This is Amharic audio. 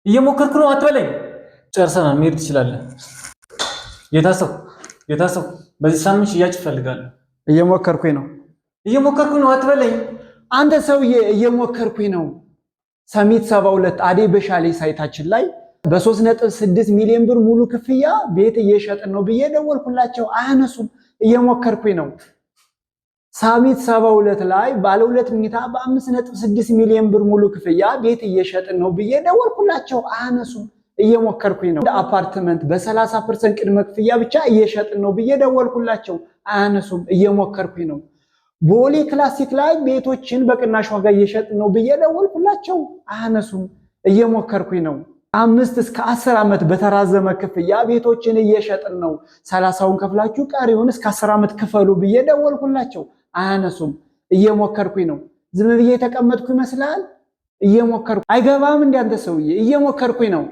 እየሞከርኩ ነው አትበለኝ። ጨርሰናል፣ መሄድ ትችላለህ። የታሰው የታሰው፣ በዚህ ሳምንት ሽያጭ እፈልጋለሁ። እየሞከርኩኝ ነው። እየሞከርኩ ነው አትበለኝ። አንተ ሰውዬ እየሞከርኩኝ ነው። ሰሚት 72 አዴ በሻሌ site ኣችን ላይ በ3.6 ሚሊዮን ብር ሙሉ ክፍያ ቤት እየሸጥን ነው ብዬ ደወልኩላቸው፣ አያነሱም። እየሞከርኩኝ ነው። ሳሚት 72 ላይ ባለ ሁለት መኝታ በ5.6 ሚሊዮን ብር ሙሉ ክፍያ ቤት እየሸጥን ነው ብዬ ደወልኩላቸው፣ አያነሱም። እየሞከርኩኝ ነው። አፓርትመንት በ30% ቅድመ ክፍያ ብቻ እየሸጥን ነው ብዬ ደወልኩላቸው፣ አያነሱም። እየሞከርኩኝ ነው። ቦሌ ክላሲክ ላይ ቤቶችን በቅናሽ ዋጋ እየሸጥን ነው ብዬ ደወልኩላቸው፣ አያነሱም። እየሞከርኩኝ ነው። 5 እስከ 10 ዓመት በተራዘመ ክፍያ ቤቶችን እየሸጥን ነው፣ 30ውን ከፍላችሁ ቀሪውን እስከ 10 ዓመት ክፈሉ ብዬ ደወልኩላቸው፣ አያነሱም። እየሞከርኩኝ ነው። ዝም ብዬ የተቀመጥኩ ይመስላል? እየሞከርኩ አይገባም። እንደ አንተ ሰውዬ እየሞከርኩኝ ነው።